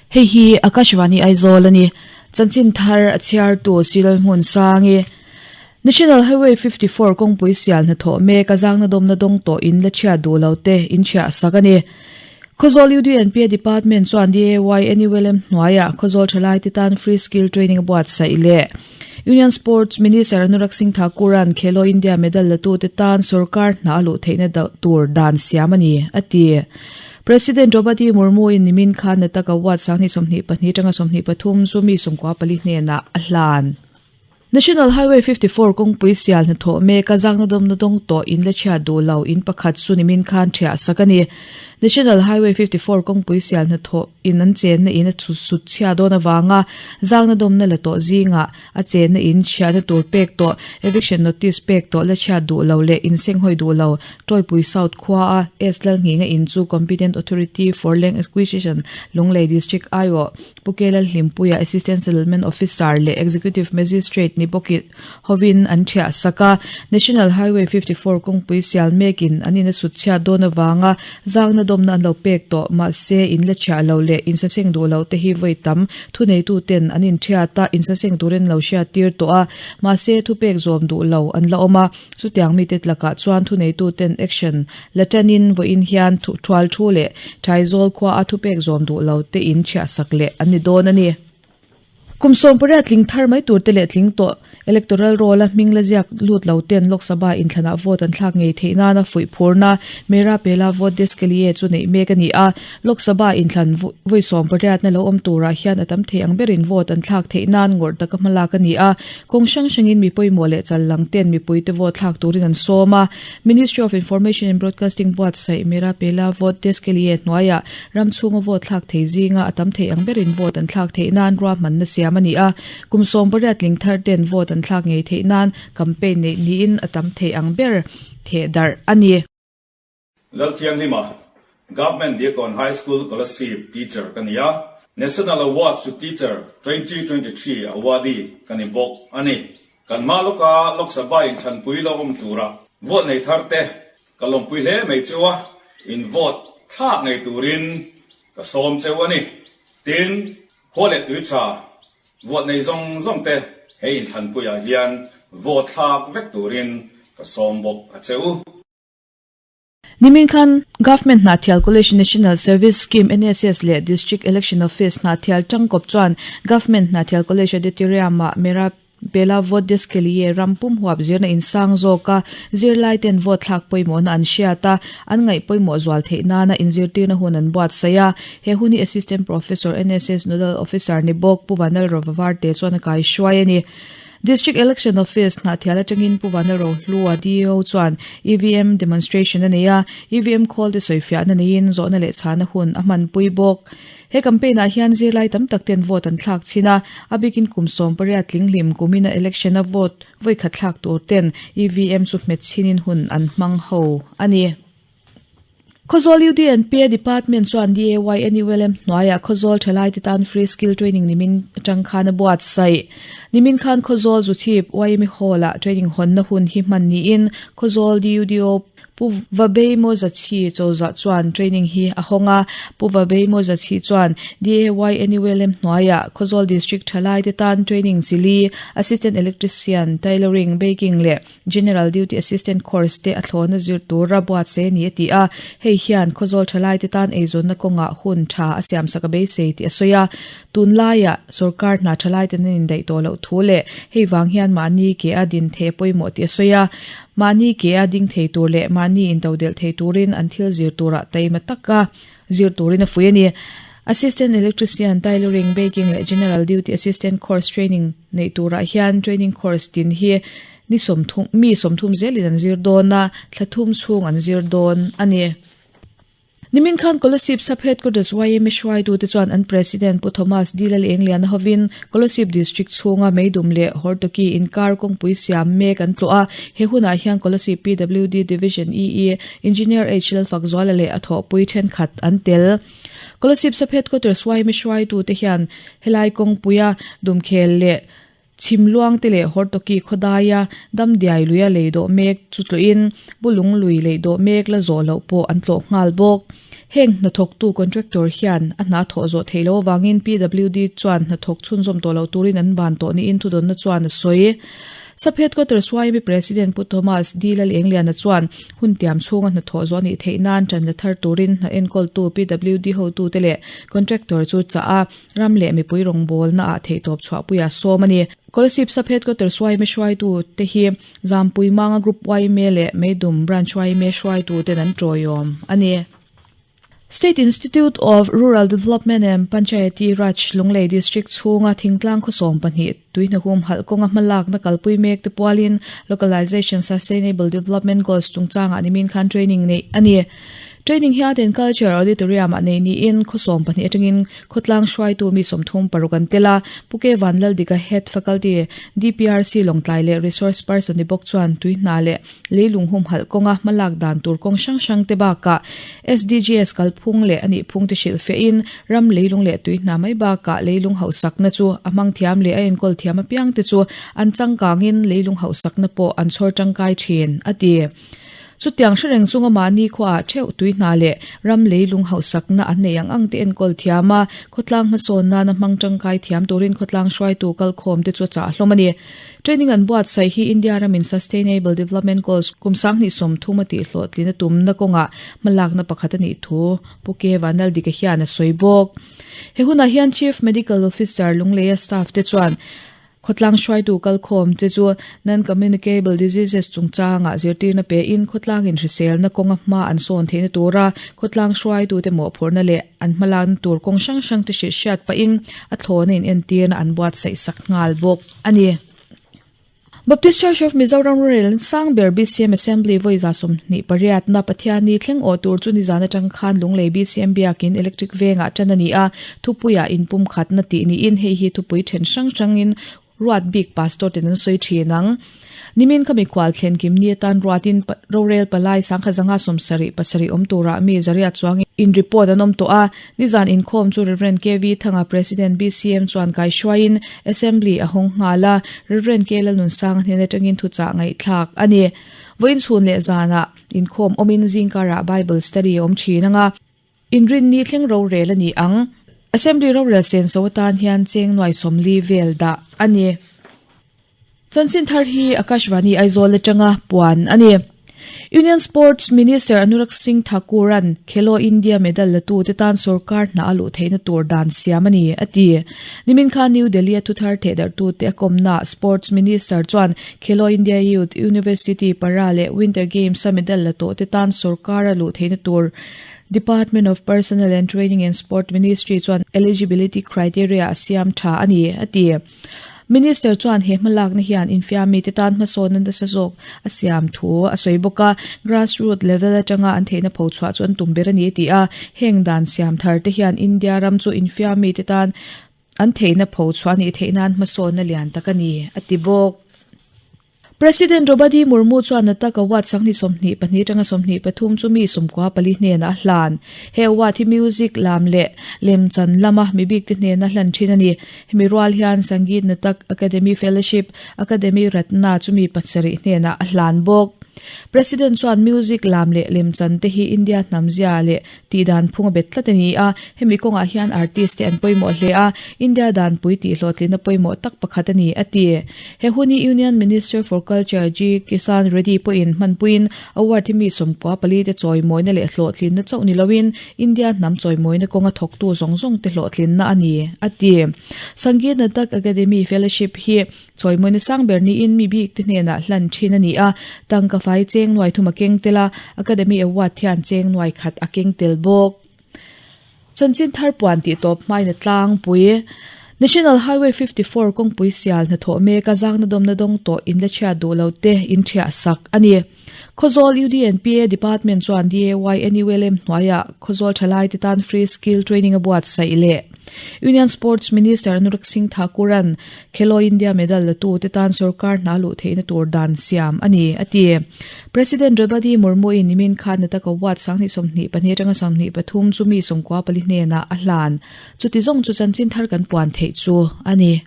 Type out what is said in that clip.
Hei hi Akashvani Aizawl a ni. Chanchin thar a chhiartu Silal Hmunsangi. National Highway 54 kawngpui sial hnathawh mek a zangna dawmna dawng tawh in la chhiat duh lo te in chhiah sak a ni. Khawzawl UDNPA Department chuan DAYNULM hnuaiah Khawzawl thalaite tan Free Skill Training a buatsaih leh Union Sports Minister Anurag Singh Thakur-a'n Khelo India medal latute tan sorkar hna a luh theihna tur dan siam a ni, a ti. President Draupadi Murmu-in nimin khan Nataka Award 2022 atanga 23 chu mi 14 hnenah a hlan. National Highway 54 kawngpui sial hnathawh mek a zangna dawmna dawng tawh in la chhiat duh lo in pakhat chu nimin khan ṭhiah sak a ni. National Highway 54 kawngpui sial hnathawh in an chenna in a chhut chhia dawn avanga zangna dawmna la tawh zingah a chenna in chhiahna tur pek tawh, eviction notice pek tawh la chhiat duh lo leh insenghawi duh lo Tawipui South khua a S Lalnghinga in chu Competent Authority for Land Acquisition Lunglei District aiawh Pu Kelal Hlimpuia Assistant Settlement Officer leh Executive Magistrate ni bawk hovin an thiah sak a. National Highway 54 kawngpui sial mekin an in a sut chhiat dawn avanga zangna dawmna an lo pek tawh. Mahse, in la chhiah lo leh insaseng duh lo te hi vawi tam thuneituten an inthiat a, insaseng turin lo hriat tir tawh a. Mahse, thupek zawm duh lo an la awm a. Chutiang mite tlakah chuan thuneituten action la tanin vawiin hian thual thu leh Thaizawl khua a thupek zawm duh lo te in chhiahsak leh an ni dawn a ni. Kum 18 tling thar mai tur te leh tling tawh Electoral Roll a hming la ziak lut lo ten Lok Sabha inthlanah vote an thlak ngei theih nana fuih phurna Mera Pehla Vote Desh Ke Liye chu neih mek a ni a. Lok Sabha inthlan vawi 18 na lo awm turah hian a tam thei ang berin vote an thlak theih nan ngawrh taka hmalak a ni a. Kawng hrang hrangin mi pawimawh leh chal lang ten mipuite vote thlak turin an sawm a. Ministry of Information and Broadcasting buatsaih Mera Pehla Vote Desh Ke Liye hnuaiah ram chhunga vote thlak thei zinga a tam thei ang berin vote an thlak theih nan ruahmanna siam a ni a. Kum 18 tling thar ten vote an thlak ngei theih nan campaign neih niin a tam thei ang ber theh darh a ni. Lalthianghlima, Government Diakon High School Kolasib teacher ka ni a, National Awards to Teacher 2023 awardee ka ni bawk a ni. Kan hma lawka Lok Sabha inthlanpui lo awm tura vote nei thar te ka lawmpui hle mai cheu a, in vote thlak ngei turin ka sawm cheu a ni. Tin, khua leh tui tha vote nei zawng zawng te he inthlanpuiah hian vote thlak vek turin ka sawm bawk a cheu. Nimin khan Government Hnahthial College National Service Scheme, NSS, leh District Election Office Hnahthial tangkawp chuan Government Hnahthial College Auditorium-ah Mera Pehla Vote Desh Ke Liye ram pum huap zirna insang zawka zirlai ten vote thlak pawimawhna an hriat a, an ngaih pawimawh zual theih nana inzirtirna hun an buatsaih a. He hun hi Assistant Professor, NSS Nodal Officer ni bawk Pu Vanal Rovavarte chuan a kaihruai a ni. District Election Office Hnahthial atangin Pu Vana Rohlua, DEO, chuan EVM demonstration a nei a, EVM khawl te sawifiahna neiin zawhna leh chhana hun a hmanpui bawk. He campaign ah hian zirlai tam tak ten vote an thlak chhin a, a bikin kum 18 tling hlim kumina election a vote vawikhat thlak tur ten EVM chu hmet chhinin hun an hmang ho a ni. Khawzawl UDNPA Department chuan DAYNULM hnuaiah Khawzawl thalaite tan Free Skill Training nimin atang khan a buatsaih. Nimin khan Khawzawl Zuchhip YMA Hall-ah training hawnna hun hi hman niin Khawzawl DUDO Pu Vabeimo Zachhi Chawzah chuan training hi a hawng a. Pu Vabeimo Zachhi chuan DAYNULM hnuaiah Khawzawl District thalaite tan training chili, Assistant Electrician, Tailoring, Baking leh General Duty Assistant Course te a thlawna zir tura buatsaih a ni a ti a, hei hian Khawzawl thalaite tan eizawnna kawngah hun tha a siamsak a beisei tih a sawi a. Tunlaiah sorkar hna thalaiten an indaih tawh loh thu leh hei vang hian mahni ke a din thei a pawimawh tih a sawi a. Mahni ke a ding thei tur leh mahni intodelh thei turin an thil zir turah taima taka zir turin a fuih a ni. Assistant Electrician, Tailoring, Baking leh General Duty Assistant Course Training neih turah hian training course tin hi ni 30 mi 30 zelin an zir dawn a, thla thum chhung an zir dawn a ni. Nimin khan Kolasib Sub Headquarters YMA hruaitute chuan an President Pu Thomas D Lalengliana hovin Kolasib District chhunga Meidum leh Hortoki inkar kawngpui siam mek an tlawh a, he hunah hian Kolasib PWD Division EE Engineer H Lalfakzuala leh a thawhpui thenkhat an tel. Kolasib Sub Headquarters YMA hruaitute hian helai kawngpuia Dumkhel leh Chhimluang te leh Hortoki khawdaia Damdiai luia lei dawh mek chu tlawhin Bulung lui lei dawh mek la zawh loh pawh an tlawh nghal bawk. Heng hnathawktu contractor hian a hna thawh zawh theih loh avangin PWD chuan hnathawk chhunzawm tawh loh turin an ban tawh niin thudawnna chuan a sawi. Sub Headquarters YMA President Pu Thomas D. Lalengliana chuan hun tiam chhunga hnathawh zawh a nih theih nan ṭan la thar turin hna enkawltu PWD hotute leh contractor chu chah a, ram leh mipui rawngbawlna ah theihtawp chhuahpuia sawm a ni. Kolasib Sub Headquarters YMA hruaitu te hi Zampui Manga Group YMA leh Meidum Branch YMA hruaitu ten an tawiawm a ni. State Institute of Rural Development and Panchayati Raj Lunglei District chhunga thingtlang khawsawm pahnih tuihnahum halh kawnga hmalakna kalpui mek te pualin Localization Sustainable Development Goals chungchangah nimin khan training neih a ni. Training hi Art and Culture Auditorium ah neih niin khawsawm pahnih atangin khawtlang hruaitu mi 36 an tel a, Pu K Vanlaldika Head Faculty DPRC Lawngtlai leh Resource Person ni bawk chuan tuihna leh Leilung humhalh kawnga hmalak dan tur kawng hrang hrang te bakah SDGs kalphung leh a nihphung te hrilh fehin ram leilung leh tui hna mai bakah leilung hauhsakna chu a hmang thiam leh a enkawl thiam apiang te chu an changkangin leilung hauhsakna pawh an chhawr tangkai thin, a ti. Chutiang hre reng chunga mahni khuaah theuh tui hna leh ram leilung hauhsakna an nei ang ang te enkawl thiam a, khawtlang hmasawn nana hmang tangkai thiam turin khawtlang hruaitu kalkhawm te chu a chah hlawm a ni. Training an buatsaih hi India ramin Sustainable Development Goals kum 2030 a tihhlawhtlin a tumna kawngah hmalakna pakhat a nih thu Pu K Vanaldika hian a sawi bawk. He hunah hian Chief Medical Officer Lungleia staff te chuan khawtlang hruaitu kalkhawm te chu Non-Communicable Diseases chungchangah zirtirna pein khawtlangin hriselna kawnga hma an sawn theihna tura khawtlang hruaitute mawhphurhna leh an hmalakna tur kawng hrang hrang te hrilh hriat pahin a thlawna inentirna an buatsaih sak nghal bawk. a ni. Baptist Church of Mizoram Rorel sang ber BCM Assembly vawi 28 na Pathianni thleng awh tur chu nizan atang khan Lunglei BCM biakin Electric vengah tan a ni a, thupuiah inpumkhatna tih niin hei hi thupui then hrang hrangin ruat bik pastor ten an sawi thin ang. Nimin kha mikhual thlen kim ni atan ruatin rorel palai 57 7 awm turah mi zariat chuangin in report an awm tawh a, Nizan inkhawm chu Rev. KV Thanga President BCM chuan kaihruaiin Assembly a hawng nghal a, Rev. K Lalnunsanga hnen atangin thuchah ngaihthlak a ni. Vawiin chhun leh zanah inkhawm awmin zingkarah Bible Study a awm thin anga inrinni thleng rorel a ni ang. Assembly rorel senso atan hian cheng nuai 40 vel dah a ni. Chanchin thar hi Akashvani Aizawl atanga puan a ni. Union Sports Minister Anurag Singh Thakur-a'n Khelo India medal latu te tan sorkar hna a luh theihna tur dan siam a ni, a ti. Nimin khan New Delhi-a thuthar thehdarhtute a kawmnaah Sports Minister chuan Khelo India Youth University Para leh Winter Games-a medal la tawhte tan sorkar a luh theihna tur Department of Personnel and Training and Sport Ministry chuan eligibility criteria a siam tha a ni, a ti. Minister chuan he hmalakna hian infiamite tan hmasawnna nasa zawk a siam thu a sawi bawk a, grassroot level atanga an theihna phochhuah chu an tum ber a ni a ti a, heng dan siam thar te hian India ram chu infiamite tan an theihna phochhuah a nih theih nan hmasawnna lian tak a ni a ti bawk. President Draupadi Murmu chuan Natak Award 2022 atanga 23 chu mi 14 hnenah a hlan. He award hi music lam leh lemchan lama mi bikte hnena hlan thin a ni. Hemi rual hian Sangeet Natak Akademi Fellowship, Akademi Ratna chu mi pasarih hnenah a hlan bawk. President chuan music lam leh lemchan te hi India hnamzia leh tihdan phung a bet tlat a ni a, hemi kawngah hian artist te an pawimawh hle a, India danpui tihhlawhtlinna pawimawh tak pakhat a ni, a ti. He hun hi Union Minister for Culture G Kisan Reddy pawhin hmanpuiin award hi mi 94 te chawimawina leh hlawhtlinna chauh ni loin India hnam chawimawina kawnga thawktu zawng zawng te hlawhtlinna a ni, a ti. Sangeet Natak Akademi Fellowship hi Chawimawina sang ber niin mi bik te hnenah hlan thin a ni a, tangka fai cheng nuai thum a keng tel a, Academy Award hian cheng nuai khat a keng tel bawk. Chanchin thar puan tih tawp hmain a tlangpui. National Highway 54 kawngpui sial hnathawh mek a zangna dawmna dawng tawh in la chhiat duh lo te in thiah sak a ni. Khawzawl UDNPA Department chuan DAYNULM hnuaiah Khawzawl thalaite tan Free Skill Training a buatsaih leh Union Sports Minister Anurag Singh Thakur-a'n Khelo India Medal latute tan sorkar hna luh theihna tur dan siam a ni, a ti. President Draupadi Murmu-in nimin khan Nataka Award 2022 atanga 23 chu mi 94 hnenah a hlan. Chuti zawng chu chanchin thar kan puan theih chu a ni.